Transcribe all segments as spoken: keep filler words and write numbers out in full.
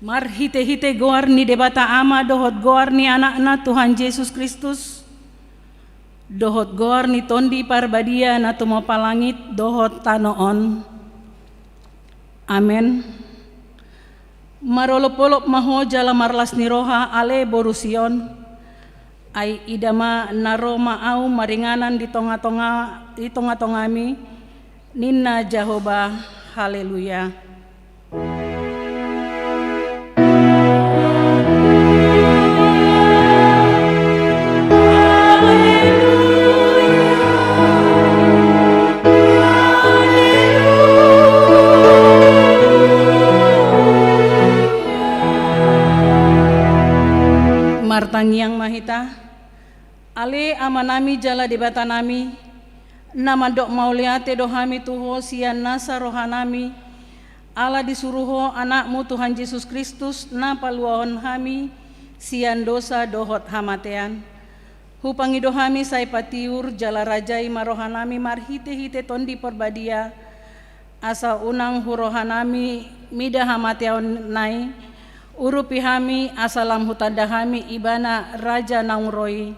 Marhite-hite goar ni Debata Ama dohot goar ni Anakna Tuhan Jesus Kristus, dohot goar ni Tondi Parbadia na tumompa langit dohot tano on. Amen. Marolop-olop ma ho jala marlas ni roha, ale boru Sion. Ai ida ma, na ro ma ahu maringanan di tonga-tonga, di tonga-tongami, ninna Jahowa. Haleluya. Martangiang ma hita. Ale Amanami jala Debatanami, na mandok mauliate do hami tu Ho sian nasa rohanami, ala disuru Ho Anakmu Tuhan Jesus Kristus na paluahon hami sian dosa dohot hamatean. Hupangido hami sai patiur jala rajai ma rohanami marhite-hite Tondi Parbadia, asa unang hu rohanami mida hamatean nai, urupi hami asa lam hutanda hami Ibana Raja naung ro i,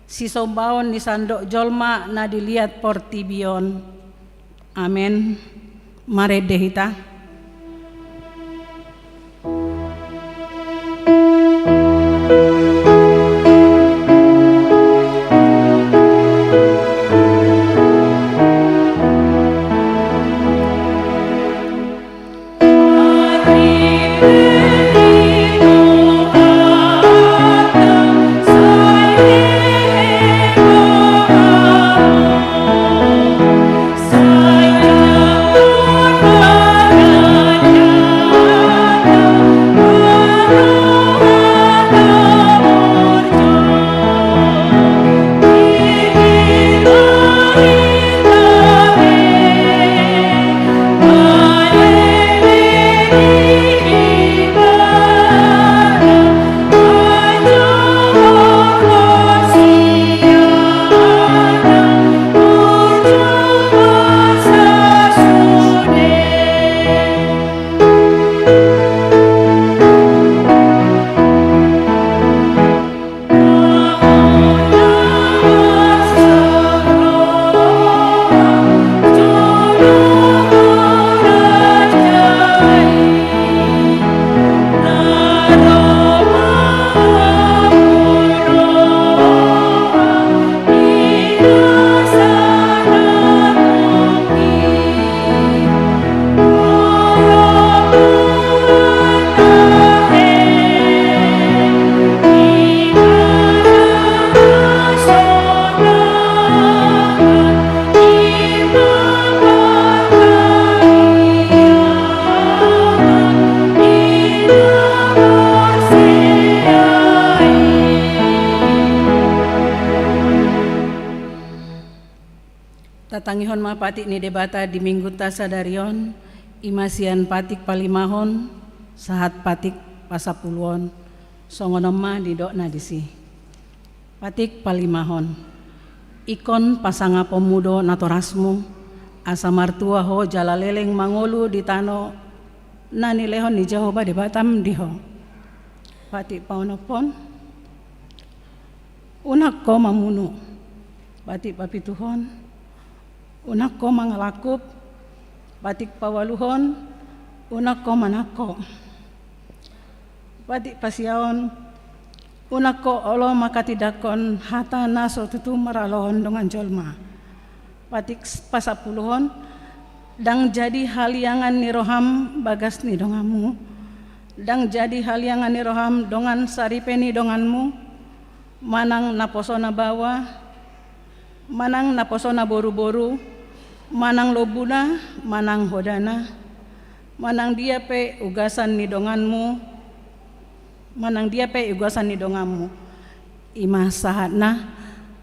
sisombaon ni sandok jolma na di liat portibi on. Amen. Marende hita. Tatangihon ma patik ni Debata di Minggunta sadari on, i ma sian patik palimahon sahat patik pasampuluhon. Songon on ma nidokna disi. Patik palimahon. Ingkon pasangaponmu do natorasmu, asa martua ho jala leleng mangolu di tano na nilehon ni Jahowa Debatam di ho. Patik paonomhon. Unang ho mamunu. Patik papituhon. Unang ho mangalangkup. Patik paualuhon. Unang ho manangko. Patik pasiahon. Unang ho olo manghatindanghon hata na so tutu maralohon dongan jolma. Patik pasampuluhon. Ndang jadi haliangan ni roham bagas ni donganmu. Ndang jadi haliangan ni roham dongan saripe ni donganmu, manang naposona baoa, manang naposona boruboru, manang lombuna, manang hodana, manang dia pe ugasan ni donganmu, manang dia pe ugasan ni donganmu. I ma sahatna.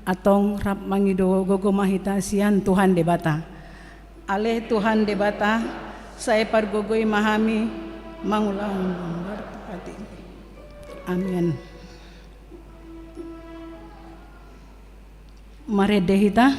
Antong rap mangido gogo ma hita sian Tuhan Debata. Ale Tuhan Debata, sai pargogoi ma hami mangulahon. Amen. Marende hita.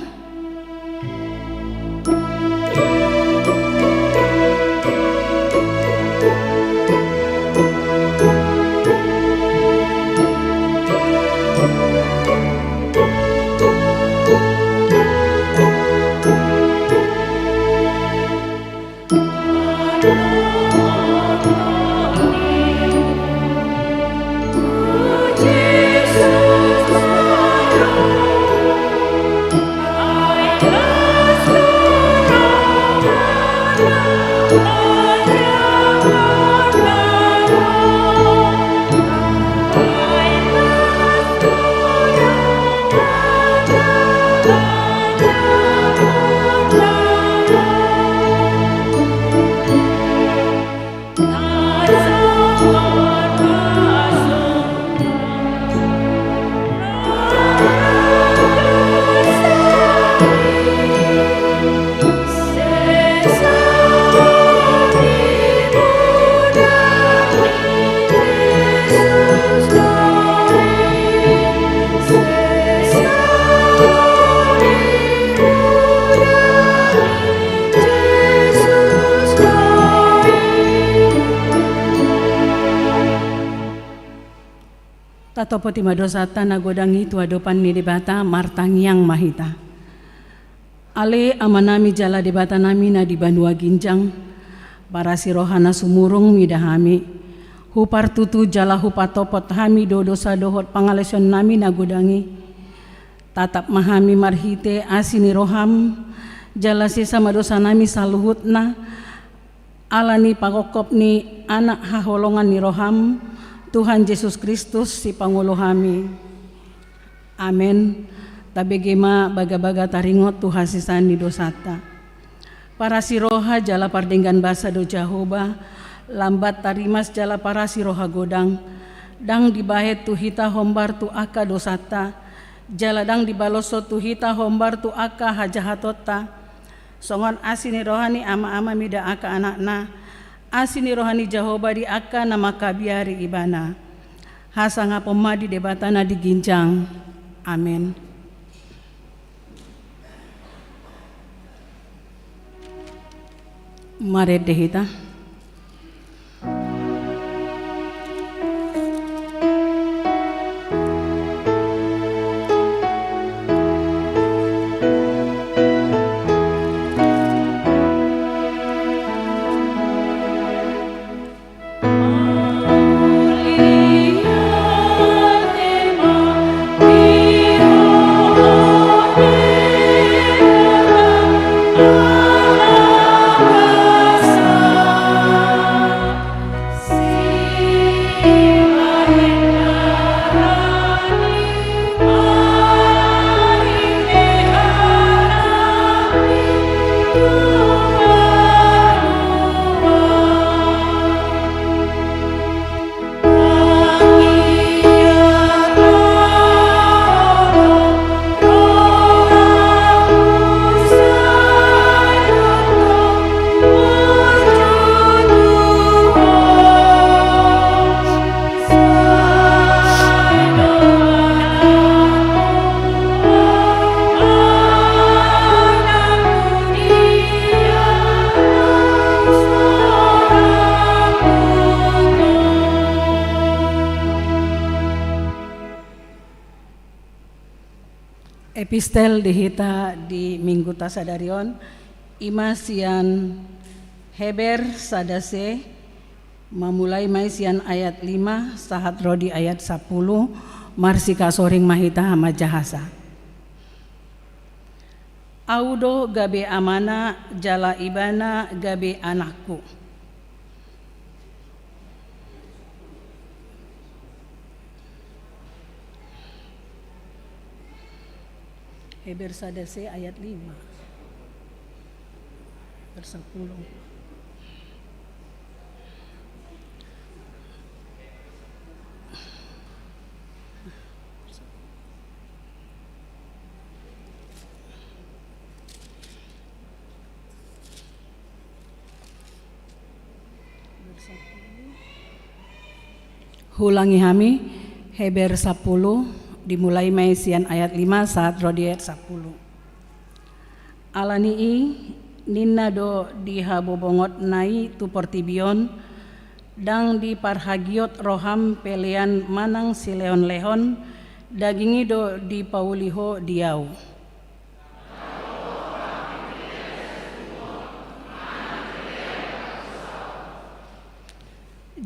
Tatopoti ma dosanta na godang i tu adopan ni Debata, martangiang ma hita. Ale Amanami jala Debatanami na di banua ginjang, parasi roha na sumurung mida hami, hupartutu jala hupatopot hami do dosa dohot pangalaosionnami na godang i. Tatap ma hami marhite asi ni roham, jala sesa ma dosanami saluhutna, ala ni pangongkop ni Anak haholongan ni roham, Tuhan Jesus Kristus, Sipangolu hami. Amen. Tabege ma bagabaga taringot tu hasesaan ni dosanta. Parasi roha jala pardenggan basa do Jahowa, lambat tarimas jala parasi roha godang. Ndang dibahen tu hita hombar tu angka dosanta, jala ndang dibaloshon tu hita hombar tu angka hajahatonta. Songon asi ni roha ni ama-ama mida angka anakna, asi ni roha ni Jahowa di angka na mangkabiari Ibana. Hasangapon ma di Debata na di ginjang. Amen. Marende hita. Epistel di hita di Mingguta sadari on, i ma sian Heber sada se, mamulai ma i sian ayat lima sahat ro di ayat sampulu. Marsikasoring ma hita manjahasa. Ahu do gabe amana jala ibana gabe anakku. Heber sada se ayat lima. Heber sapuluh. Huulangi hami, Heber sapuluh, dimulai ma i sian ayat lima sahat ro di ayat sapuluh. Ala ni i, ninna do di habobongotna i tu portibi on: Ndang diparhagiot roham pelean manang silehonlehon, daging i do dipauli ho di ahu.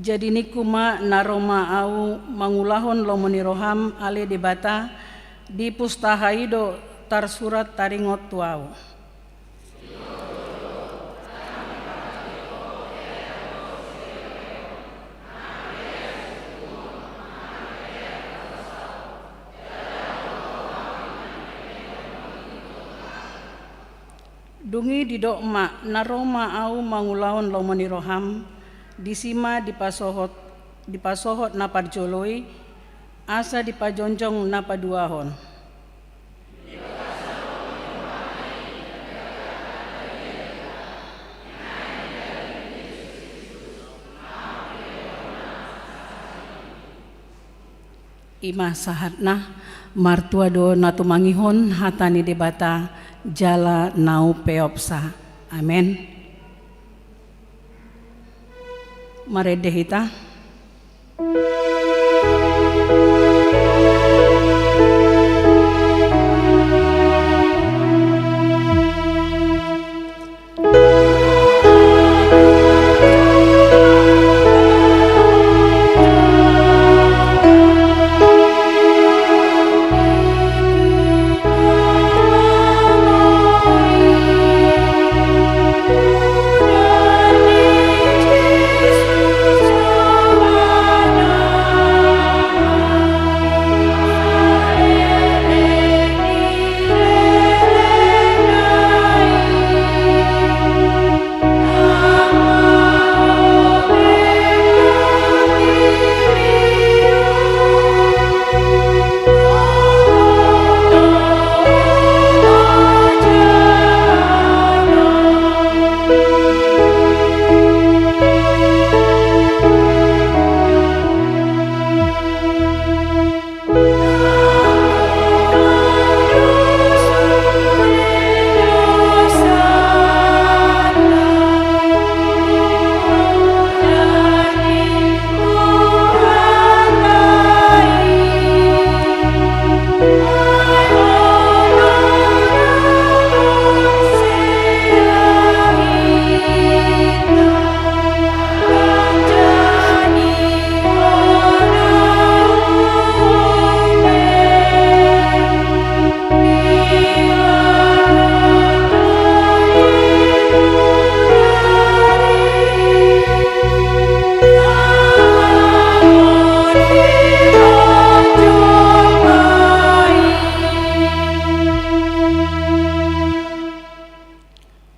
Jadi ningku ma: Na ro ma ahu mangulahon lomo ni roham, ale Debata, dipustaha i do tarsurat taringot tu ahu. Dung i didok ma: Na ro ma ahu mangulahon lomo ni roham, disi ma dipasohot, dipasohot na parjolo i, asa dipajongjong na paduahon. I ma sahatna. Martua do na tumangihon hata ni Debata jala na umpeopsa. Amen. Marende hita.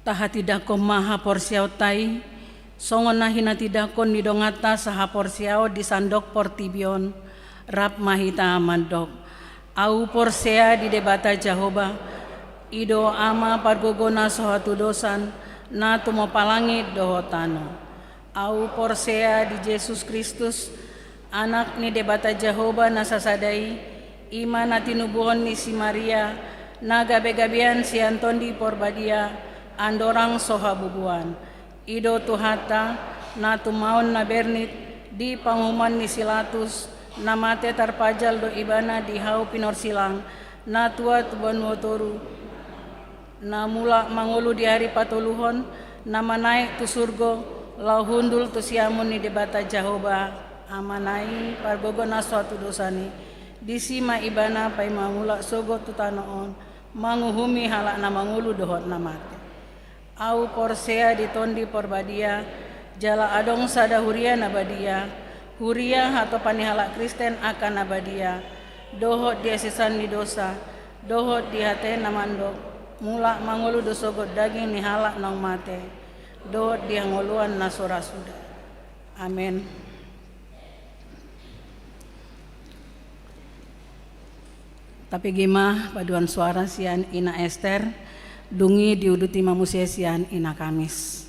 Tahatindangkon ma haporseaonta i, songon na hinatindangkon ni donganta sahaporseaon di sandok portibi on, rap ma hita mandok: Ahu porsea di Debata Jahowa, i do Ama pargogo na so hatudosan, na tumompa langit dohot tano. Ahu porsea di Jesus Kristus, Anak ni Debata Jahowa na sasada i, i ma na tinubuhon ni si Maria, na gabegabean sian Tondi Porbadia, andorang so habubuan. I do Tuhanta, na tumaon na bernit, di panguhuman ni si Latus, na mate tarpajal do ibana di hau pinorsilang, na tua tu banua toru, na mulak mangolu di ari patoluhon, na manaek tu surgo, laho hundul tu siamun ni Debata Jahowa, Amana i, pargogo na so hatudosan i. Disi ma ibana paima mulak sogot tu tano on, manguhumi halak na mangolu dohot na mate. Ahu porsea di Tondi Porbadia, jala adong sada huria na badia, huria hatopan ni halak Kristen angka na badia, dohot di hasesan ni dosa, Dohot di hatena mandok, mulak mangolu do sogot daging ni halak naung mate, dohot di hangoluan na so ra suda. Amen. Tapegi ma paduan suara sian Ina Ester, dung i diuduti ma muse sian Ina Kamis.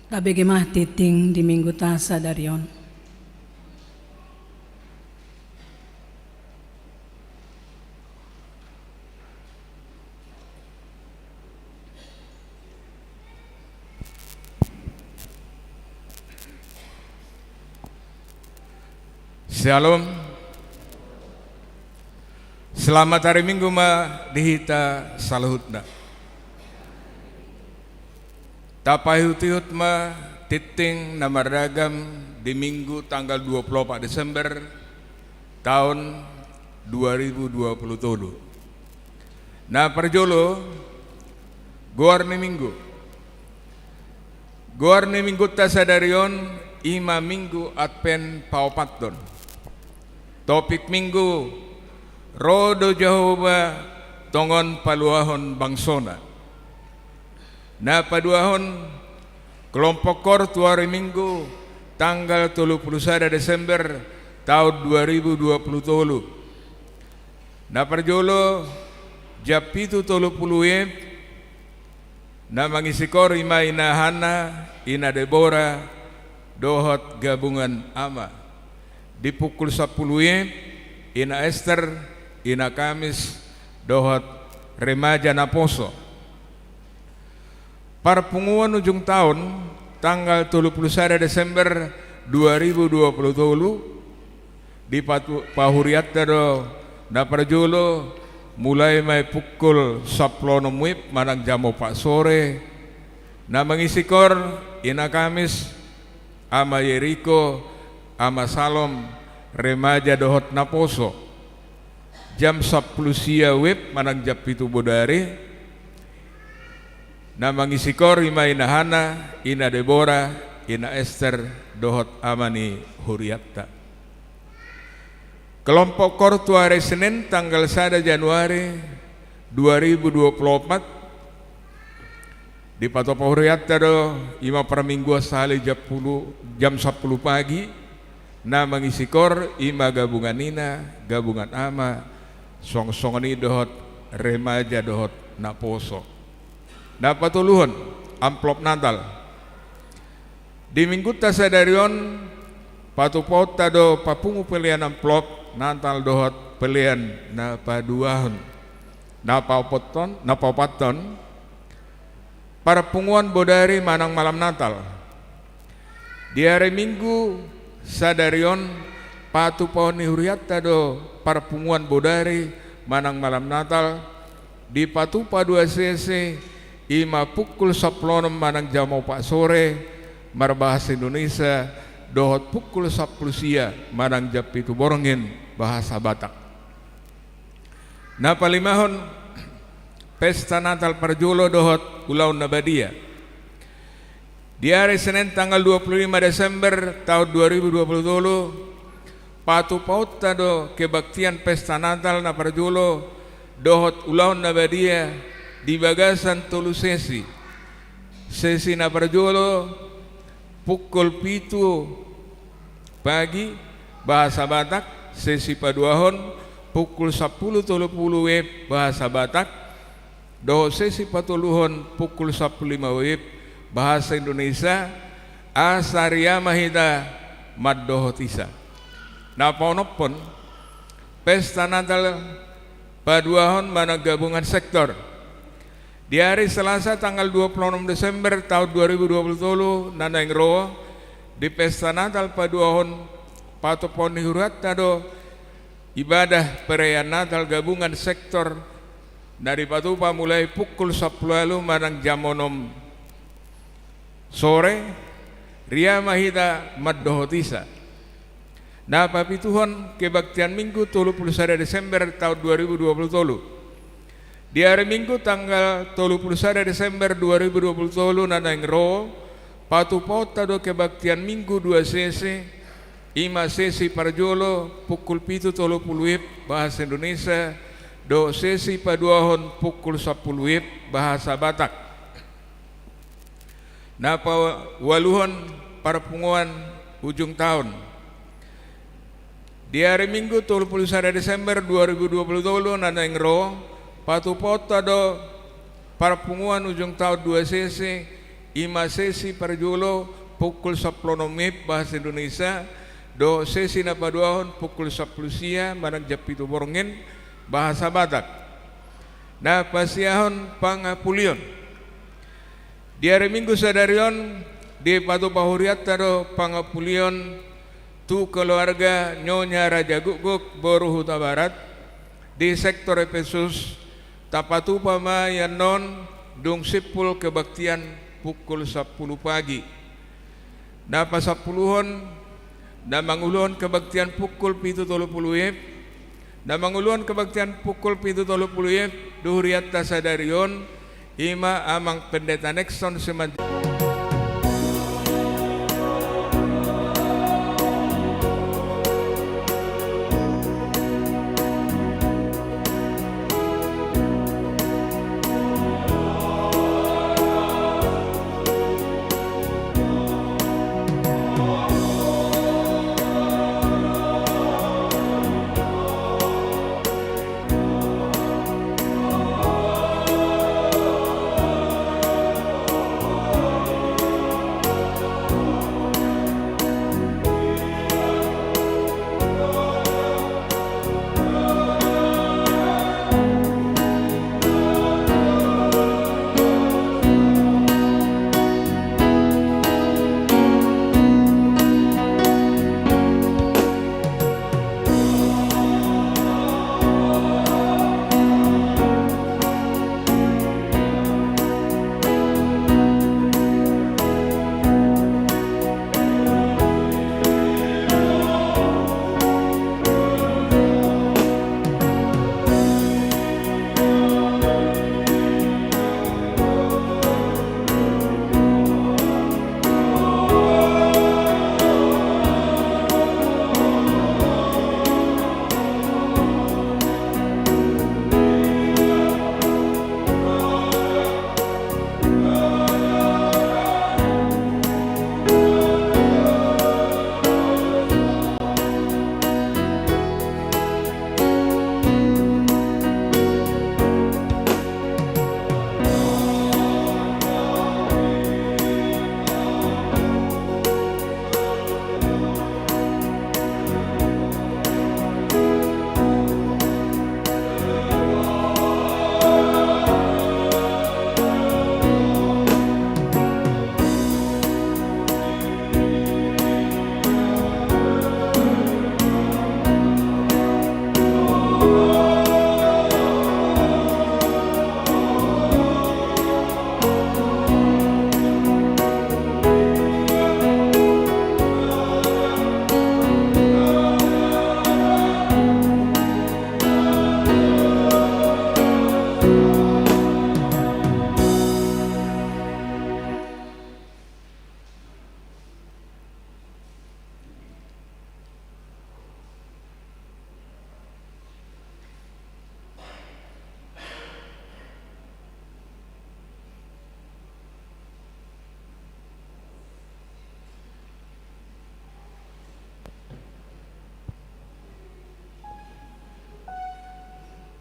Tabege ma tingting di Mingguta sadari on. Syalom. Selamat hari Minggu ma di hita saluhutna. Tapaihutihut ma tingting na marragam di Minggu tanggal dua puluh opat Desember taon dua ribu dua puluh tolu. Na parjolo, goar ni Minggu. Goar ni Mingguta sadari on i ma Minggu Advent paopathon. Topik Minggu: Ro do Jahowa tongon paluahon bangsona. Na paduahon, kelompok koor tu ari Minggu tanggal tolu pulu sada Desember taon dua ribu dua pulu tolu. Na parjolo, jam pitu tolu pulu WIB, na mangisi koor i ma Ina Hanna, Ina Debora, dohot gabungan ama. Di pukul sampulu WIB, Ina Ester, Ina Kamis, dohot remaja naposo. Parpunguan ujung taon, tanggal tolu pulu sada Desember dua ribu dua pulu tolu, di patu-, pahurianta do na parjolo, mulai ma i pukul sampulu onom WIB manang jam opat sore, na mangisi koor Ina Kamis, Ama Yeriko, Ama Salom, remaja dohot naposo. Jam sampulu sia WIB manang jam pitu bodari, na mangisi koor i ma Ina Hanna, Ina Debora, Ina Ester, dohot ama ni hurianta. Kelompok koor tu ari Senin tanggal sada Januari dua ribu dua pulu opat, di patopa hurianta do i ma parmingguan sahali jam pulu, jam sampulu pagi, na mangisi koor i ma gabungan ina, gabungan ama, songon-songon i dohot remaja dohot naposo. Na patoluhon, amplop Natal. Di Mingguta sadari on, patupaonta do papungu pelean amplop Natal dohot pelean na paduahon. Na paopathon, na paopathon, parpunguan bodari manang malam Natal. Di ari Minggu sadari on, patupaon ni hurianta do parpunguan bodari manang malam Natal, dipatupa dua sese, i ma pukul sampulu onom manang jam opat sore, marbahasa Indonesia, dohot pukul sampulu sia manang jam pitu borngin, bahasa Batak. Na palimahon, pesta Natal parjolo dohot ulaon na badia. Di ari Senin tanggal dua pulu lima Desember taon dua ribu dua pulu tolu, patupaonta do kebaktian pesta Natal na parjolo dohot ulaon na badia di bagasan tolu sesi. Sesi na parjolo, pukul pitu pagi, bahasa Batak, sesi paduahon, pukul sampulu tolu pulu WIB, bahasa Batak, dohot sesi patoluhon, pukul sampulu lima WIB, bahasa Indonesia, asa ria ma hita mandohotisa. Na paonomhon, pesta Natal paduahon manang gabungan sektor. Di ari Selasa tanggal dua pulu onom Desember taon dua ribu dua pulu tolu na naeng ro, di pesta Natal paduahon, patupaon ni hurianta do ibadah perayaan Natal gabungan sektor, na dipatupa mulai pukul sampulu ualu manang jam onom sore, ria ma hita mandohotisa. Na papituhon, kebaktian Minggu tolu pulu sada Desember taon dua ribu dua pulu tolu. Di ari Minggu tanggal tolu pulu sada Desember dua ribu dua pulu tolu na naeng ro, patupaonta do kebaktian Minggu dua sese, i ma sesi parjolo pukul pitu tolu pulu WIB, bahasa Indonesia, dohot sesi paduahon pukul sampulu WIB, bahasa Batak. Na paualuhon, parpunguan ujung taon. Di ari Minggu tolu pulu sada Desember dua ribu dua pulu tolu na naeng ro, patupaonta do parpunguan ujung taon dua sese, I ma sesi parjolo pukul sampulu onom WIB bahasa Indonesia, dohot sesi na paduahon pukul sampulu sia manang jam pitu borngin bahasa Batak. Na pasiahon pangapulion. Di ari Minggu sadari on, dipatupa hurianta do pangapulion tu keluarga Nyonya Raja Gukguk, boru Hutabarat, di sektor Efesus. Tapatupa ma i annon dung simpul kebaktian pukul sampulu pagi. Na pasampuluhon, na manguluhon kebaktian pukul pitu tolu pulu WIB, na manguluhon kebaktian pukul pitu tolu pulu WIB, di hurianta sadari on, i ma Amang Pendeta Nexon Simanjuntak.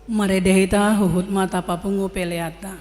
Marende hita, huhut ma tapapungu peleanta.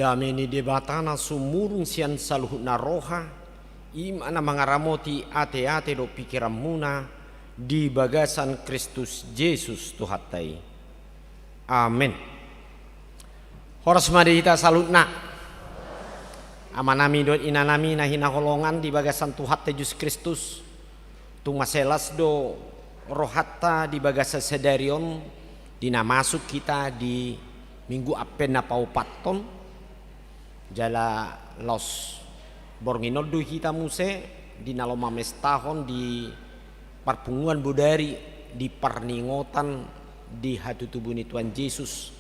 Dame ni Debata na sumurung sian saluhutna roha, i ma na mangaramoti ateate dohot pingkiranmuna di bagasan Kristus Jesus Tuhanta i. Amen. Horas ma di hita saluhutna. Amanami dohot inanami na hinaholongan di bagasan Tuhanta Jesus Kristus. Tung mansai las do rohanta di bagasan sadari on, di na masuk hita di Minggu Advent na paopathon. Jala laos borngin on do hita muse di na laho mamestahon di parpunguan bodari di parningotan di hatutubu ni Tuhan Jesus.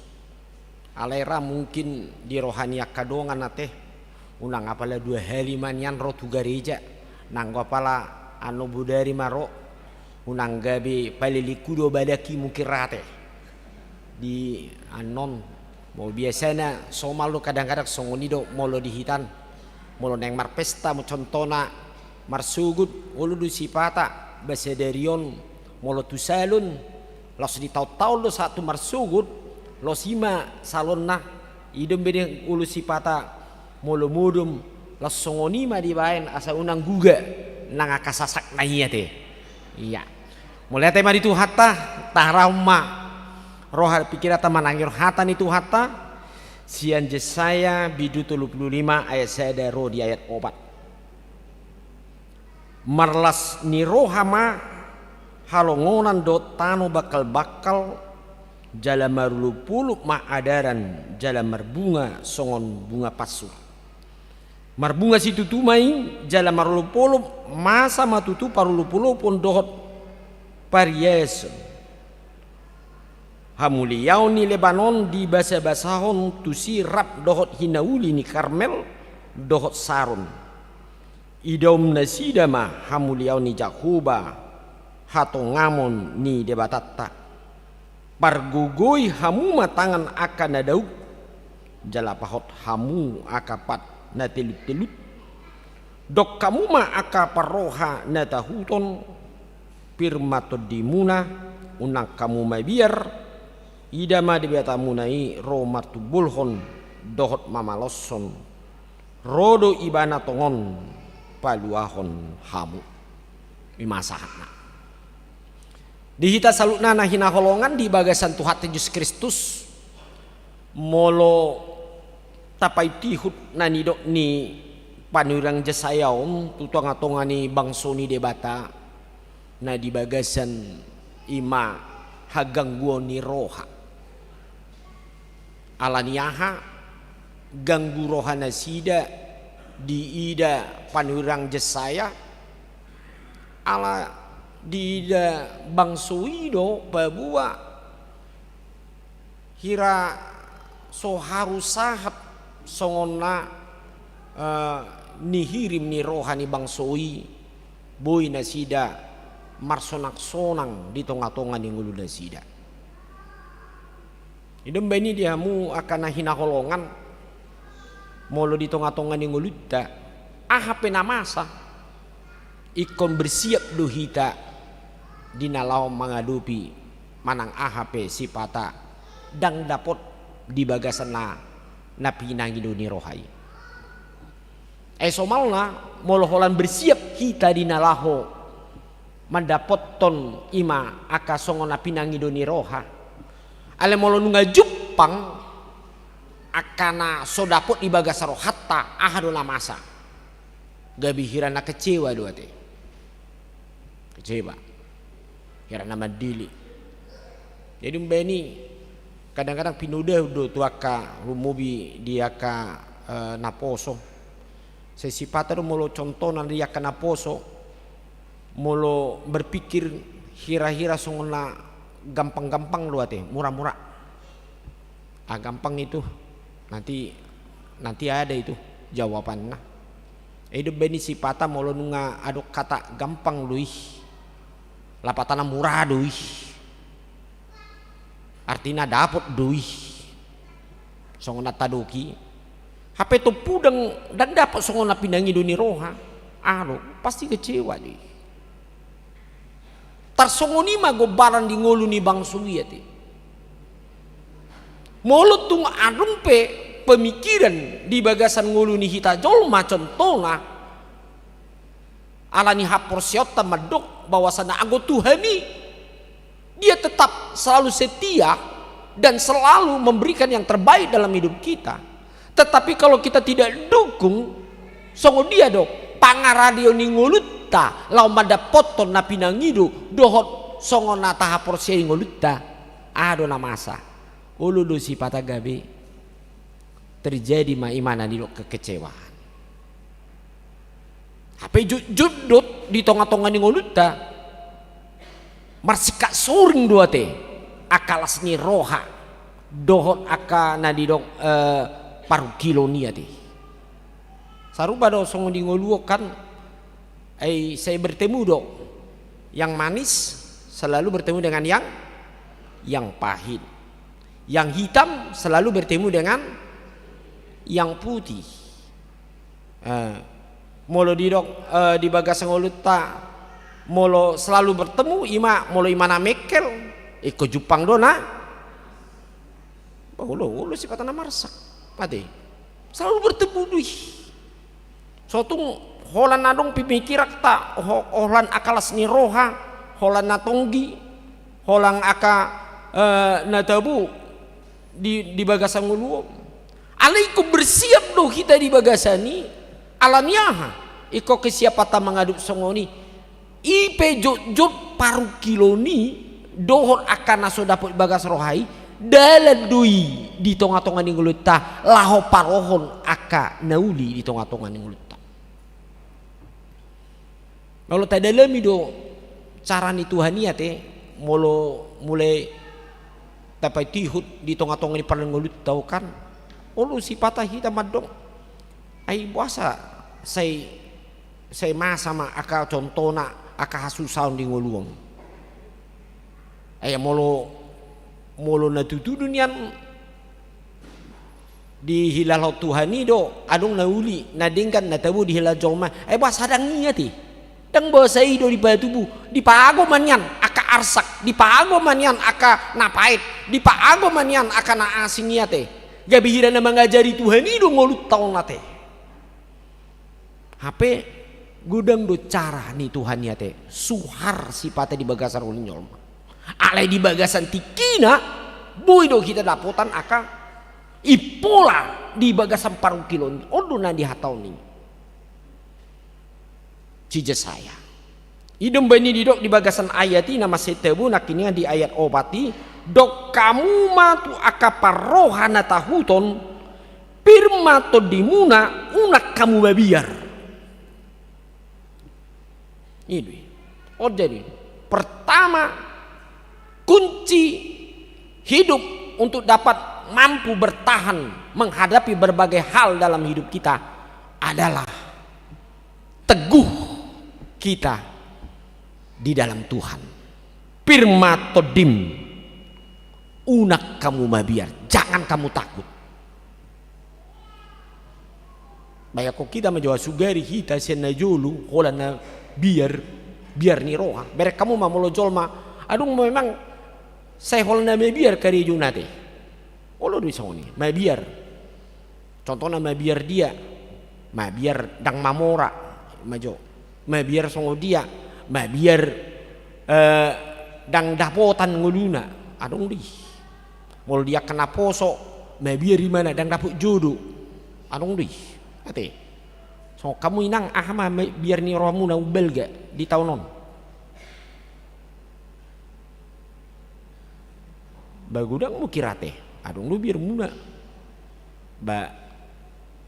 Alai ra mungkin di roha ni angka dongan ate, unang apala dua hali ma nian ro tu gareja, nanggo apala annon bodari ma ro, unang gabe palilingku do badaki mungkin ra ate. Di annon, molo biasana somal do kadang-kadang songon i do molo di hita an. Molo naeng marpesta mo contona marsogot, olo do sipata, ba sadari on, molo tu salon, laos ditaon-taon do sahat tu marsogot, laos i ma salonna, i do umbahen olo sipata, molo modom, laos songon i ma dibaen asa unang guga, nang angka sasakna i ate. Ia. Mauliate ma di Tuhanta, taharahon ma roha pingkiranta manangihon hata ni Tuhanta, sian Jesaya bindu tolu pulu lima ayat sada ro di ayat opat. Marlas ni roha ma halongonan dohot tano bangkal-bangkal, jala marolop-olop ma adaran, jala marbunga songon bunga pansur. Marbunga situtu ma i, jala marolop-olop, masa ma tutu parolop-olopon dohot pariason. Hamuliaon ni Lebanon dibasa-basahon tusi rap dohot hinauli ni Karmel dohot Saron. Idaon nasida ma hamuliaon ni Jahowa, hatongamon ni Debatanta. Pargogoi hamu ma tangan angka na dauk, jala pahot hamu angka pat na telut-telut. Dok hamu ma angka parroha na tahuton, pir ma tondimuna, unang hamu mabiar, ida ma Debatamuna i ro martumbulhon dohot mamaloshon, ro do Ibana tongon paluahon hamu. I ma sahatna. Di hita saluhutna na hinaholongan di bagasan Tuhanta Jesus Kristus, molo tapaihut-ihut na nidok ni panurirang Jesaya on tu tonga-tonga ni bangso ni Debata, na di bagasan i ma hagangguon ni roha. Ala ni aha ganggu roha nasida diida panurirang Jesaya? Ala diida bangso i do paboa hira so haru sahat songon na, eh, nihirim ni roha ni bangso i, boi nasida marsonang-sonang di tonga-tonga ni ngolu nasida. I do umbahen i di hamu angka na hinaholongan, molo di tonga-tonga ni ngolunta, aha pe na masa, ingkon bersiap do hita di na laho mangadopi manang aha pe sipata ndang dapot di bagasan na, na pinangido ni roha i. Ai somalna, molo holan bersiap hita di na laho mandapothon i ma angka songon na pinangido ni roha. Alai molo nunga jumpang angka na so dapot di bagasan rohanta, aha do na masa? Gabe hira na kecewa do ate. Kecewa. Hira na mandele. Jadi umbahen i kadang-kadang pinodahon do tu angka, lumobi di angka, eh, naposo. Sai sipata do molo contohna di angka naposo, molo berpikir hira-hira songon na gampang-gampang do ate, murah-murah. Ah, gampang itu. Nanti, nanti ada itu jawabannya. I do umbahen i sipata molo nunga adong kata gampang do i, lapatanna murah do i. Artina dapot do i. Songon na tadok i. Hape tompu ndang, ndang dapot songon na pinangido ni roha. Aha do, pasti kecewa do i. Tarsongon i ma gombaran di ngolu ni bangso i ate. Molo tung adong pe pemikiran di bagasan ngolu ni hita jolma, contohna, ala ni haporseaonta mandok bahwasana anggo Tuhan i, Dia tetap selalu setia dan selalu memberikan yang terbaik dalam hidup kita. Tetapi kalau kita tidak dukung, songon dia do pangaradion ni ngolunta laho mandapothon na pinangido dohot songon na tahaporseai ngolunta, aha do na masa? Olo do sipata gabe terjadi ma i, ima na nidok kekecewaan. Hape jotjot do di tongatonga ni ngolunta, marsingkat soring do ate angka las ni roha dohot angka na nidok, eh, parungkilon i ate. Sarupa do songon di ngolu on kan, ai sai bertemu do, yang manis selalu bertemu dengan yang, yang pahit. Yang hitam selalu bertemu dengan yang putih. Eh, molo didok, eh, di bagasan ngolunta, molo selalu bertemu, ima, molo ima na mengkel, ingkon jumpang do na, bah, olo, olo sipata na marsak. Ate. Selalu bertemu do i. So tung holan adong pemikiranta, ho-, holan angka las ni roha, holan na tonggi, holan angka, eh, na tabo di, di bagasan ngolu on. Alai ingkon bersiap do hita di bagasan i, ala ni aha? Ingkon kesiapanta mangadop songon i. I pe jotjot parungkilon i dohot angka na so dapot di bagas roha i, dalan do i di tongatonga ni ngolunta laho parohon angka na uli di tongatonga ni ngolunta. Molo tadalami do cara ni Tuhan i ate, molo mulai tapaihut di tongatonga ni parngolunta on kan, olo sipata hita mandok, ai boasa sai, sai masa ma angka contohna angka hasusaon di ngolu on. Ai molo, molo na tutu do nian dihilala Tuhan i do, adong na uli, na denggan, na tabo dihilala jolma. Ai boasa ndang i ate. Ndang boasa i do dipatubu, dipaago ma nian angka arsak, dipaago ma nian angka na paet, dipaago ma nian angka na asing i ate. Gabe hira na mangajari Tuhan i do ngolunta on ate. Hape godang do cara ni Tuhan i ate, suhar sipata di bagasan ngolu ni jolma. Alai di bagasan tingkina, boi do hita dapotan angka impola di bagasan parungkilon. On do na dihatahon i. Si Jesaya. I do umbahen i didok di bagasan ayat i na mansai tabo nangkiningan di ayat opat i, dok hamu ma tu angka parroha na tahuton, pir ma tondimuna, unang hamu mabiar. I do i. On jadi, pertama, kunci hidup untuk dapat mampu bertahan menghadapi berbagai hal dalam hidup kita adalah teguh kita di dalam Tuhan. Pir ma tondim, unang hamu mabiar, jangan kamu takut. Bayangkon hita ma jo, sugari hita sian na jolo, holan na biar, biar ni roha. Bereng hamu ma molo jolma, adong memang sai holan na mabiar karejona ate. Olo do i songon i, mabiar. Contohna mabiar dia, mabiar ndang mamora, ma jo. Mabiar songon dia, mabiar, eh, ndang dapotan ngoluna, adong do i. Molo di angka naposo, mabiar imana ndang dapot jodo, adong do i. Ate. Songon hamu inang, aha ma, ma-, biar ni rohamuna umbalga di taon on? Ba godang mukir ate, adong do biarmuna. Ba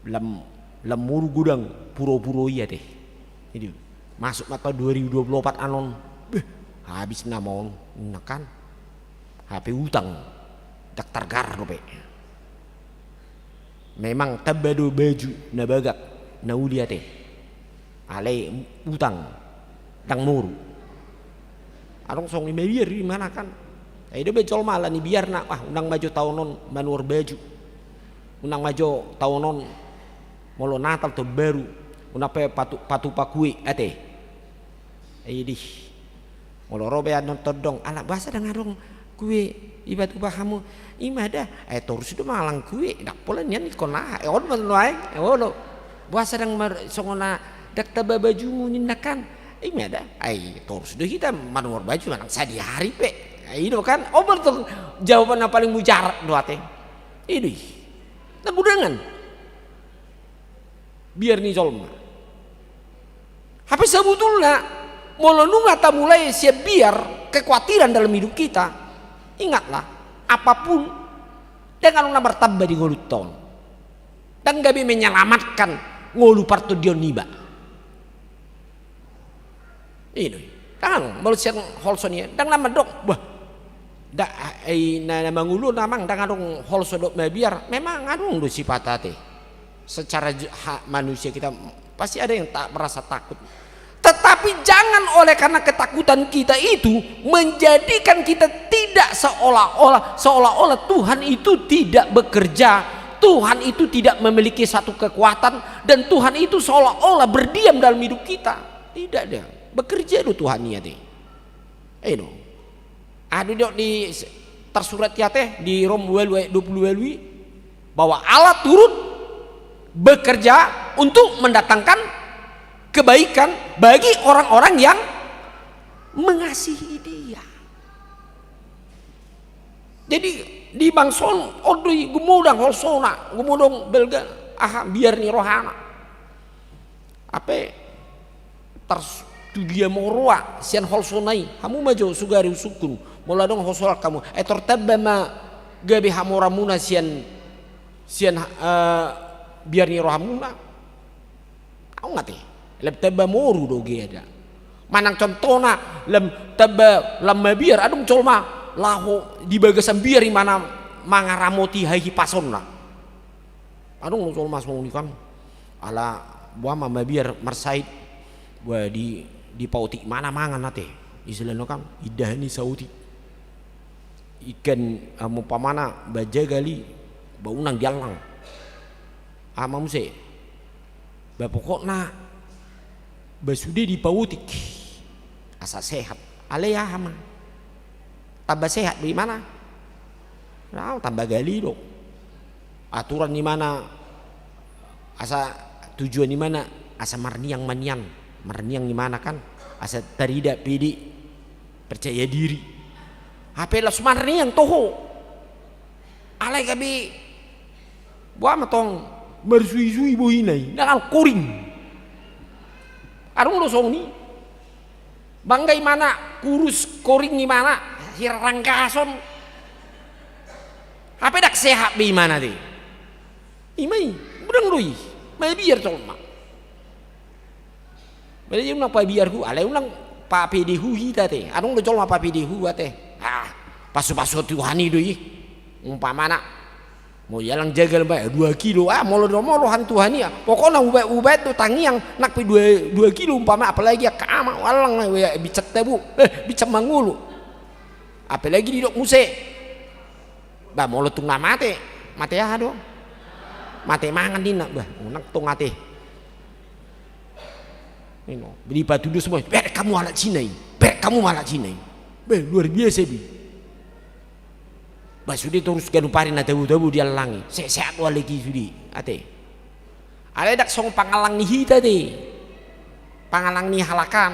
lam, lam moru godang puro-puro i ate. Jadi, masuk ma taon dua ribu dua puluh opat anon, beh, habis nama on, ninna kan. Hape utang, ndang targar dope. Memang tamba do baju na bagak, na uli ate. Alai utang, ndang moru. Adong songon i, mabiar imana kan. Ai dope jolma ala ni biarna, ah, unang ma jo taon on manuhor baju. Unang ma jo taon on molo Natal taon baru. Unang pe patu-, patupa kue ate. Ai dih. Molo ro be anon tondong, ala boasa ndang adong Kue, iba tupa hamu, ima da, ai torus do mangallang kue, ndang pola nian ingkon aha, e on ma nuaeng, e olo. Boasa ndang mar-, songon na ndang tamba bajumu ninna kan, ima da, ai torus do hita manuhor baju manang sadihari pe. Ai i do kan, on ma tong jawaban na paling mujarab do ate. I do i. Na gudangan. Biar ni jolma. Hape sebetulna, molo nunga tamulai sian biar, kekhawatiran dalam hidup kita, ingatlah, apapun, ndang adong na martamba di ngolunta on. Ndang gabe menyelamatkan ngolu partondion niba. I do i. Ndang adong, molo sian holso ni, ndang na mandok, bah, da, ai, na, na mangolu on amang, ndang adong holso dohot mabiar, memang adong do sipata ate. Secara ju-, ha-, manusia kita pasti ada yang tak merasa takut. Tetapi jangan oleh karena ketakutan kita itu menjadikan kita tidak seolah-olah, seolah-olah Tuhan itu tidak bekerja, Tuhan itu tidak memiliki satu kekuatan, dan Tuhan itu seolah-olah berdiam dalam hidup kita. Tidak, dia bekerja do Tuhan i ate. Eno. Aha do didok di, tersurat i ate di Rom ualu ayat dua puluh ualu i, bahwa Allah turut bekerja untuk mendatangkan kebaikan bagi orang-orang yang mengasihi Dia. Jadi di bangso on, on do i gumodang holsona, gumodang balga, aha, biar ni rohana. Hape tars-, tu dia ma roa sian holsona i, hamu ma jo sugari husungkun, molo adong holso hamu, ai tor tamba ma gabe hamoramuna sian, sian, eh, biar ni rohamuna. Adong ate, lam tamba moru do geda. Manang contohna, lam tamba lam mabiar, adong jolma laho di bagasan biar imana mangaramoti hahipasonna. Adong do jolma songon i kan. Ala boha ma mabiar marsahit, boha di, dipaotik imana mangan ate. Istilahna kan, indahan ni saotik. Ikan, eh, umpamana, ba jagal i, ba unang diallang. Aha ma muse. Ba pokokna, ba sude dipaotik. Asa sehat. Alai aha ma. Tamba sehat do imana. Nah, tamba gali do. Aturan imana, asa tujuan imana, asa marniang ma nian. Marniang imana kan, asa tarida, pede, percaya diri. Hape laos marniang toho. Alai gabe boha ma tong marsuisui bohina i, ndang, koring. Adong do songon i. Bangga imana, kurus, koring imana, hiranggason. Hape ndang sehat be imana ate. Ima i, godang do i. Mabiar jolma. Berarti unang pabiarhu, alai unang papedehu hita ate. Adong do jolma papedehu ate. Ah, pasupasu Tuhan i do i. Umpamana, molo diallang jagal ma dua kilo, ah, molo do molo han Tuhan i, ah. Pokokna ubaen, ubaen do tangiang, nang pe dua, dua kilo umpama, apalagi angka ama, allang ma, eh, binsar tabo, eh, binsar mangolu. Apalagi didok muse. Bah, molo tung na mate, mate aha do? Mate mangan ninna, bah, unang tong ate. Ino, dipatudos ma, berek hamu halak Cina i, berek hamu halak Cina i. Bah, luar biasa be. Bah, sude torus ganup ari na tabo-tabo diallangi. Se-, sehat do halak i sude, ate. Alai ndang songon pangallang ni hita ate. Pangallang ni halak an.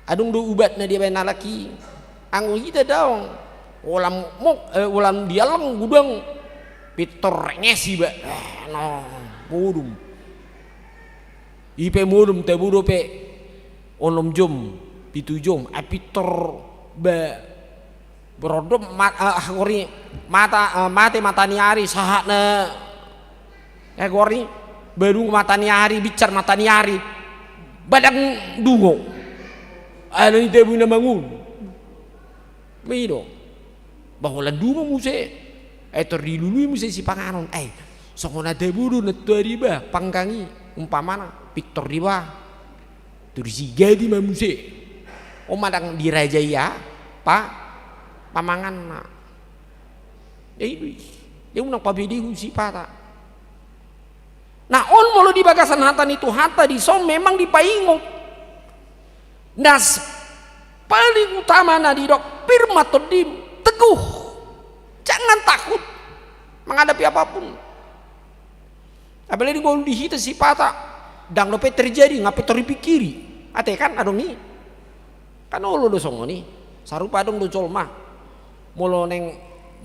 Adong do ubatna dibaen halak i. Anggo hita daong. Holan mok, eh, holan diallang godang. Pintor renges iba. Eh, no, modom. I pe modom tabo dope onom jom, pitu jom, ai pintor ba, berondom ma-, eh, aha gori, mata, eh, mate mataniari sahat na, eh, gori, badung mataniari, binsar mataniari, ba ndang dungo. Alani tabo na mangolu. Ima i do. Bah, holan dungo muse. Ai tor dilului muse sipanganon. Ai, songon na tabo do nantoari bah, panggang i. Umpamana, pintor diba. Tor disigadi ma muse. On ma ndang dirajai aha, pa, pamanganna. Jadi, dia unang papedehu sipata. Nah, on molo di bagasan hata ni Tuhanta dison memang dipaingot. Nah, s-, paling utama na didok pir ma tondim, Teguh. Jangan takut menghadapi apapun. Apalagi ngolu di hita sipata, ndang dope terjadi, nga pe tor dipikiri. Ate kan adong i. Kan olo do songon i. Sarupa adong do jolma. Molo naeng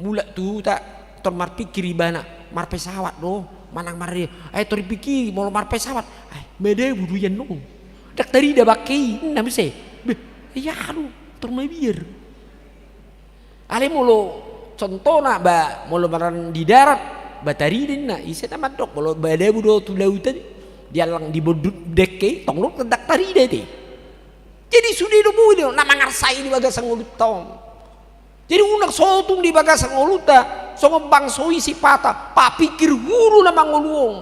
mulak tu huta, tor marpikir ibana, marpesawat do, manang mar-, ai tor dipikiri, molo marpesawat, ai, madabu do ian on. Ndang tarida bangke i, ninna muse. Beh, ia anu, tor mabiar. Alai molo contohna, ba, molo marang di darat, ba tarida ninna, ise na mandok, molo madabu do tu lautan, diallang di bondut dengke, tong do ndang tarida ate. Jadi sude do boi do na mangarsai di bagasan ngolunta on. Jadi unang sotung di bagasan ngolunta, songon bangso i sipata, papikir hulu na mangolu on.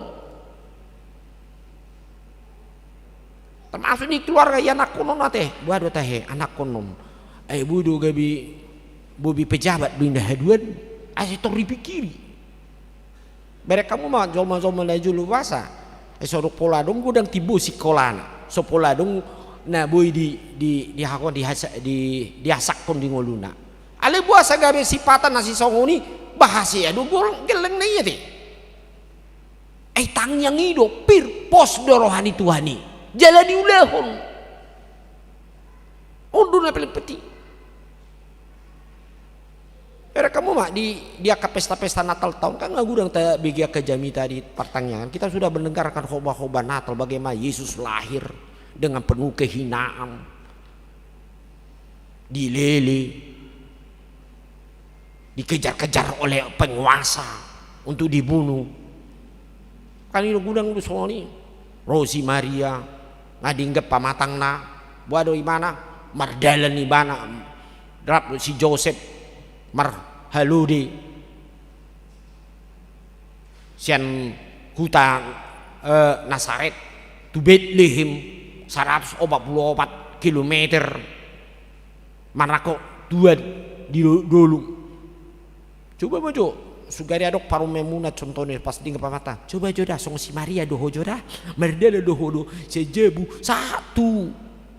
Termasuk di keluarga i anakkon on ate, boha do tahe anakkon on. Ai boi do gabe bobi pejabat do inda haduan, asa tor dipikiri. Bereng hamu ma jolma-jolma na jolo boasa. Ai so adong pola adong godang timbo sikolana. So pola adong na boi di, di, di, di, di, diasakkon di ngoluna. Alai boasa gabe sipata na sisongon i, bahasa ia do gellengna i ate. Ai tangiang i do, pir, pos do roha ni Tuhan i. Jala diulahon. On do na paling penting. Bereng hamu ma di, di angka pesta-pesta Natal taon kan nga godang tabege angka jamita di partangiangan. Kita sudah mendengarkan hoba-hoba Natal, bagaimana Yesus lahir dengan penuh kehinaan. Dilele, dikejar-kejar oleh penguasa untuk dibunuh. Kan i do godang do songon i. Ro si Maria, nga denggan pamatangna, boha do ibana, mardalan ibana, rap si Josep, marhalode. Sian huta, eh, Nasaret tu Betlehem, saratus opat pulu opat kilometer, manangko tuan di do-, dolok. Coba ma jo, sugari adong parumaenmuna contohna, pas denggan pamatang, coba jo da, songon si Maria do ho jo da, mardalan do ho do, sian jabu, sahat tu,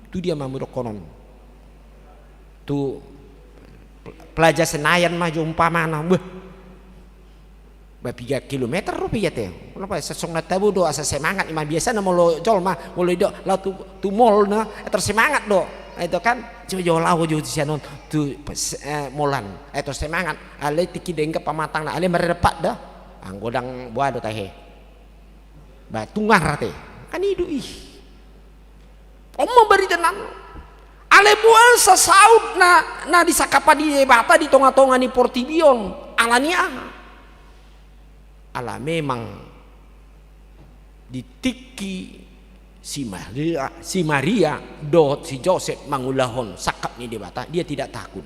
tu dia ma mudokkonon. Tu Plaza Senayan ma jo umpamana, beh. Ba piga kilometer dope i ate. Kenapa? Sesong na tabo do asa semangat i ma biasana molo jolma, molo didok laho tu, tu mall na, eh, tor semangat do. Eh, itu kan, coba jo laho jo tu sian on, tu, eh, mall an. Eh, tor semangat. Alai tingki denggan pamatangna, alai mardalan pat da. Anggo ndang boha do tahe. Ba tungar ate. Kan i do i. On ma barita nang. Alai boasa saut na, na disangkapi Debata di tonga-tonga ni portibi on. Ala ni aha? Ala memang di tingki si Maria, si Maria dohot si Josep mangulahon sangkap ni Debata, dia tidak takut.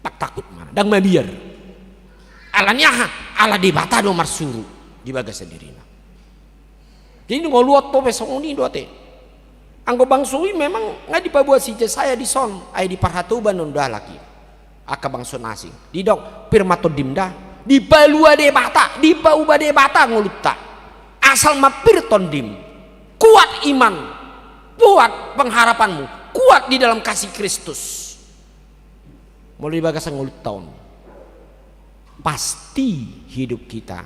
Ndang takut ma, ndang mabiar. Ala ni aha? Ala Debata do marsuru di bagasan dirina. Jadi ngolu on dope songon i do ate. Anggo bangso i memang nga dipaboa si Jesaya dison, ai di parhatoban on do halak i. Angka bangso na asing. Didok, pir ma tondim da. Dipalua Debata, dipauba Debata ngolunta. Asal ma pir tondim. Kuat iman. Kuat pengharapanmu. Kuat di dalam kasih Kristus. Molo di bagasan ngolunta on, pasti hidup kita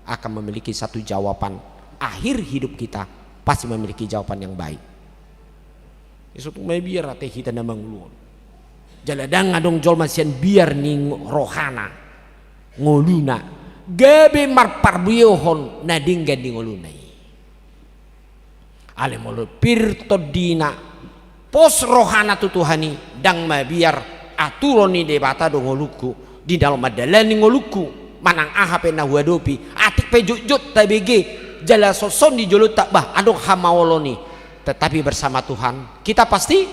akan memiliki satu jawaban. Akhir hidup kita pasti memiliki jawaban yang baik. Isuk mabiar ate hita na mangolu on. Jala ndang adong jolma sian biar ni rohana, ngoluna, gabe marparbiohon na denggan di ngoluna i. Alai molo pir tondina, pos rohana tu Tuhan i, ndang mabiar, aturon ni Debata do ngolungku, di dalam mandalani ngolungku, manang aha pe na huadopi, atik pe jotjot tabege, jala songon di jolonta, bah, adong hamaolon i. Tetapi bersama Tuhan, kita pasti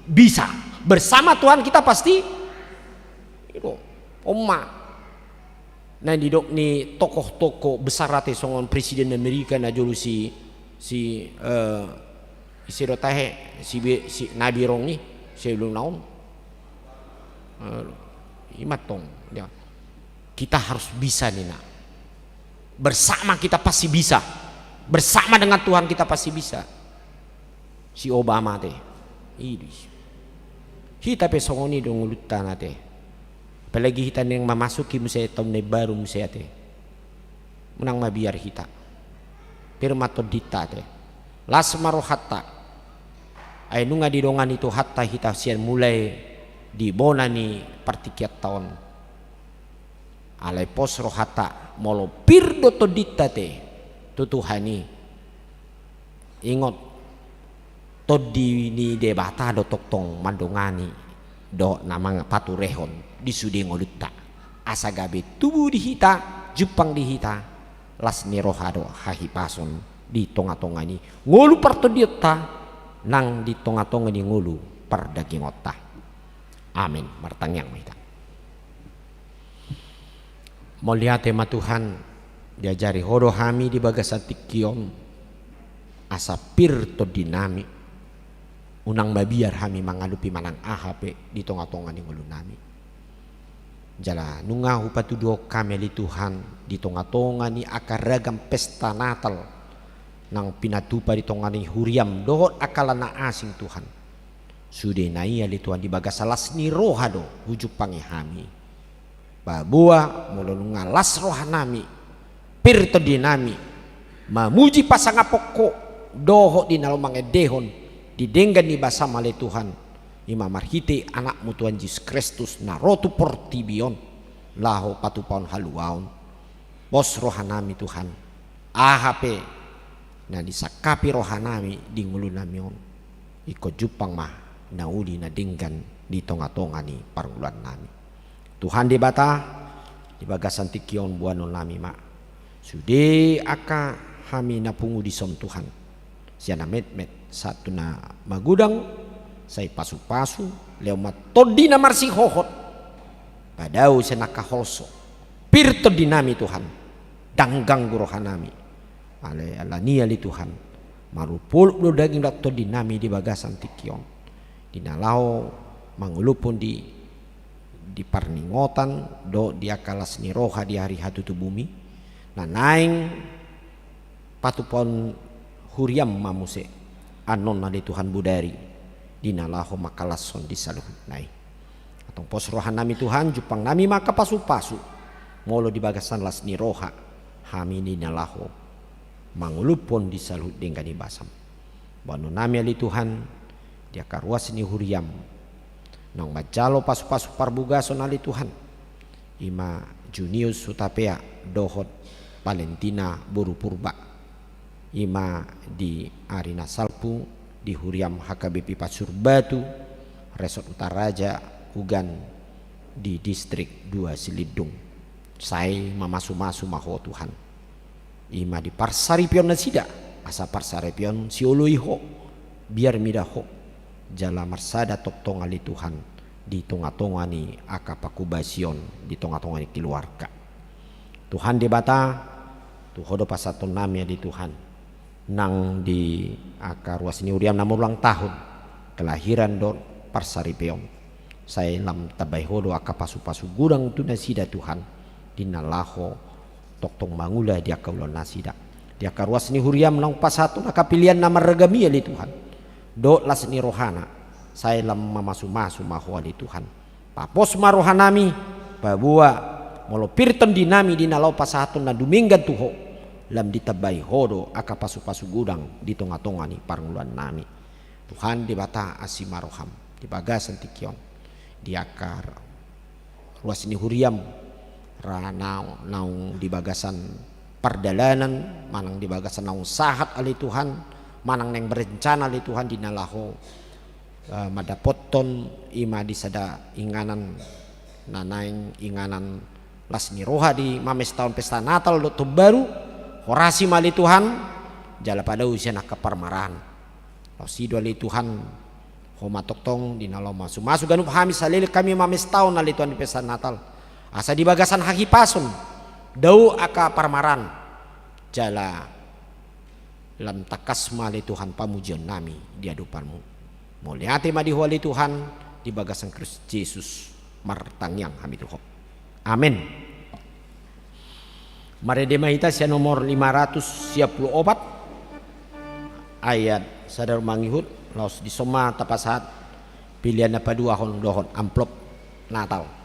bisa. Bersama Tuhan kita pasti, iko, on ma. Na nidok ni tokoh-tokoh besar ate songon Presiden Amerika na jolo si, si, eh, ise do tahe, si be-, si na berong i, sebelum na on. Eh, ima tong, ya. Kita harus bisa, ninna. Bersama kita pasti bisa. Bersama dengan Tuhan kita pasti bisa. Si Obama ate. Idi. Hita pe songon i do ngolunta ate. Apalagi hita naeng mamasuki muse taon na imbaru muse ate. Unang mabiar hita. Pir ma tondinta ate. Las ma rohanta. Ai nunga didongani Tuhanta hita sian mulai di bona ni partingkianta on. Alai pos rohanta, molo pir do tondinta ate tu Tuhan i. Ingot, Tondi ni Debata do tongtong mandongani dohot na mangapaturehon di sude ngolunta. Asa gabe tubu di hita, jumpang di hita las ni roha dohot hahipason di tongatonga ni ngolu partondionta nang di tongatonga ni ngolu pardagingonta. Amen. Martangiang ma hita. Mauliate ma Tuhan, diajari Ho do hami di bagasan tingki on, asa pir tondinami, unang mabiar hami mangalupi manang aha pe di tongatonga ni ngolunami. Jala nunga hupatuduhon hami ale Tuhan di tongatonga ni angka ragam pesta Natal nang pinatupa di tonga ni huriam dohot angka na asing Tuhan. Sudena i ale Tuhan di bagasan las ni roha do hujumpangi hami. Paboa molo nunga las rohanami, pir tondinami, mamuji pasangapon Ho, dohot di na laho mangendehon di denggan ni basaM ale Tuhan, i ma marhite AnakMu Tuhan Jesus Kristus na ro tu portibi on, laho patupahon haluaon. Pos rohanami Tuhan, aha pe na nisangkapi rohanami di ngolunami on, ingkon jumpang ma na uli na denggan di tongatonga ni parngoluannami. Tuhan Debata, di bagasan tingki on boanonnami ma sude angka hami na pungu dison Tuhan, sian na metmet sahat tu na magodang, sai pasupasu, lehon ma tondi na marsihohot, padao sian angka holso, pir tondinami Tuhan, ndang ganggu rohanami. Alai alani i ale Tuhan, marolopolop do daging dohot tondinami di bagasan tingki on, di na laho mangolophon di, di parningotan dohot di angka las ni roha di ari hatutubuMi, na naeng patupahon huriaM ma muse annon ale Tuhan bodari, di na laho mangkalashon di saluhutna i. Antong pos rohanami Tuhan, jumpangnami ma angka pasupasu, molo di bagasan las ni roha hami di na laho mangolophon di saluhut denggan ni basaM. Boanonnami ale Tuhan, di angka ruas ni huriaM, naung manjalo pasupasu parbogason ale Tuhan, i ma Junius Hutapea dohot Valentina boru Purba, i ma di ari na salpu di huriaM H K B P Pasur Batu, Resort Hutaraja, Ugan, di Distrik dua Silindung. Sai mamasumasu ma Ho Tuhan, i ma di parsaripeon nasida, asa parsaripeon sioloi Ho, biar mida Ho, jala marsada tongtong ale Tuhan di tongatonga ni angka panghobasion, di tongatonga ni keluarga. Tuhan Debata, tu Ho do pasahatonnami ale Tuhan, nang di angka ruas ni huriaM na marulang tahun, kelahiran dohot parsaripeon. Sai lam tambai Ho do angka pasupasu godang tu nasida Tuhan, di na laho tongtong mangula di angka ulaonnasida. Di angka ruas ni huriaM naung pasahaton angka pelean na marragam i ale Tuhan, dohot las ni rohana, sai lam mamasumasu ma Ho ale Tuhan. Papos ma rohanami, paboa molo pir tondinami di na laho pasahaton na dumenggan tu Ho, lam ditambai Ho do angka pasupasu godang di tongatonga ni parngoluannami. Tuhan Debata, asi ma rohaM di bagasan tingki on, di angka ruas ni huriaM, ra na-, naung di bagasan pardalanan, manang di bagasan naung sahat ale Tuhan, manang naeng berencana ale Tuhan di na laho, eh, mandapothon i ma di sada inganan na naeng inganan las ni roha di mamestahon pesta Natal dohot Tahun Baru, horasi ma ale Tuhan, jala padao sian angka parmaraan. Laos i do ale Tuhan, Ho ma tongtong di na laho mamasumasu ganup hami saleleng hami mamestahon ale Tuhan di pesta Natal. Asa di bagasan hahipason, dao angka parmaraan, jala lam tangkas ma ale Tuhan pamujionnami di adopanMu. Mauliate ma di Ho ale Tuhan, di bagasan Kristus Jesus martangiang hami tu Ho. Amen. Marende ma hita sian nomor lima ratus sia pulu opat, ayat sada ro mangihut, laos dison ma tapasahat Pelean na paduahon dohot amplop Natal.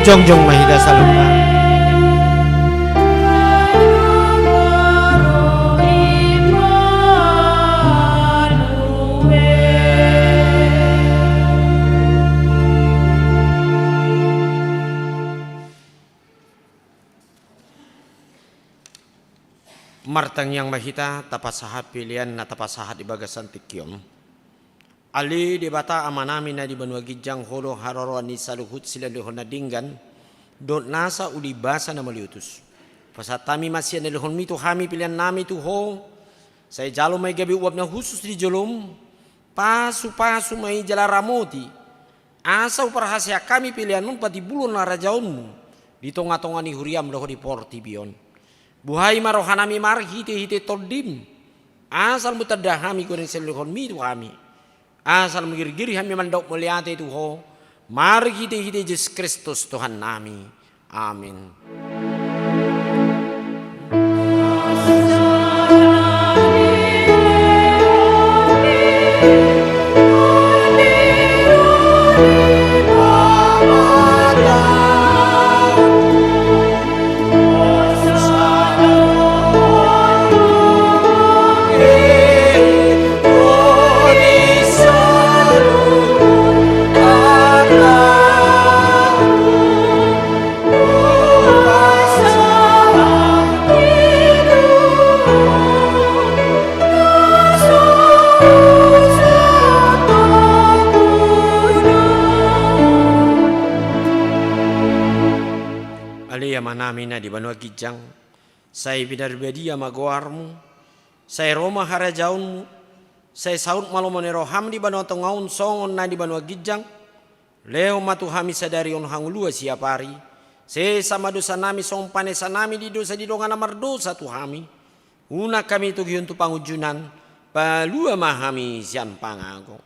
Jongjong ma hita saluhutna. Martangiang ma hita, tapasahat pelean na tapasahat di bagasan tingki on. Ale Debata Amanami na di banua ginjang, Ho do haroroan ni saluhut silehonlehon na denggan dohot nasa uli basa na mauliutus. Pasahat hami ma sian lehonmi tu hami peleannami tu Ho, sai jalo ma i gabe uap na hushus di jolom, pasupasu ma i jala ramoti, asa huparhaseang hami pelean on patimbulhon harajaonmu di tongatonga ni huriam dohot di portibi on. Buhai ma rohanami marhitehite Tondim, asa lam tanda hami godang silehonlehonmi tu hami, asa lam girgir hami mandok mauliate tu Ho, marhitehite Jesus Kristus Tuhannami. Amin. Ale Amanami na di banua ginjang, sai pinarbadia ma goarmu, sai ro ma harajaonmu, sai saut ma lomo ni roham di banua tonga on songon na di banua ginjang. Lehon ma tu hami sadari on hangoluan siapari. Sesa ma dosanami songon panesanami di dosa ni dongan na mardosa tu hami. Unang hami togihon tu pangunjunan, palua ma hami sian pangago.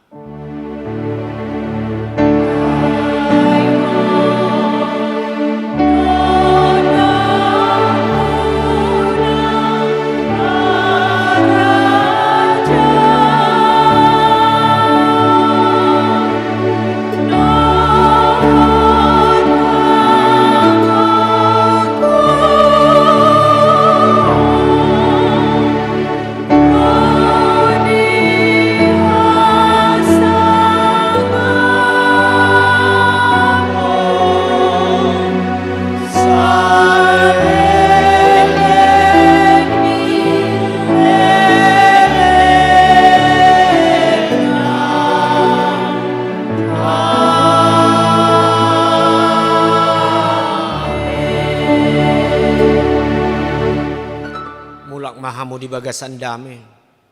Mulak ma hamu di bagasan dame,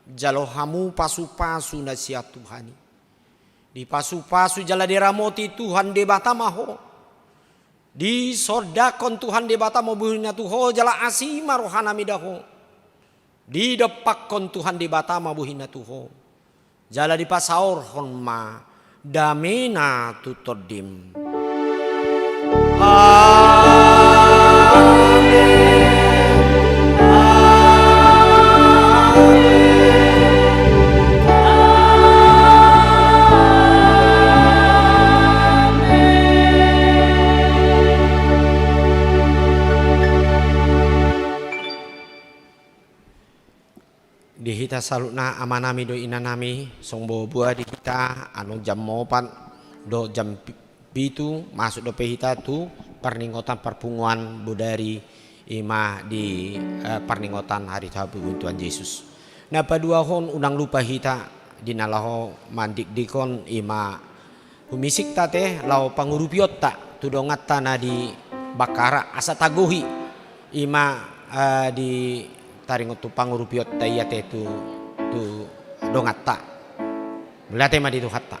jalo hamu pasupasu na sian Tuhan i. Dipasupasu jala diramoti Tuhan Debata ma ho. Disondangkon Tuhan Debata ma bohina tu ho, jala asi ma rohana mida ho. Didompakkon Tuhan Debata ma bohina tu ho. Jala dipasaorhon ma damena tu tondim. Amen. Amen. Di hita saluhutna amanami dohot inanami, songon boaboa di hita, anu jam opat dohot jam pi-, pitu, masuk dope hita tu parningotan parpunguan bodari, i ma di, eh, parningotan hari tabu ni Tuhan Jesus. Na paduahon, unang lupa hita di na laho mandikdikon, i ma humisik ta te laho pangurupionta tu donganta na di Bakkara, asa tagohi, i ma, eh, ditaringot tu pangurupionta ia te tu, tu donganta. Mauliate ma di Tuhanta.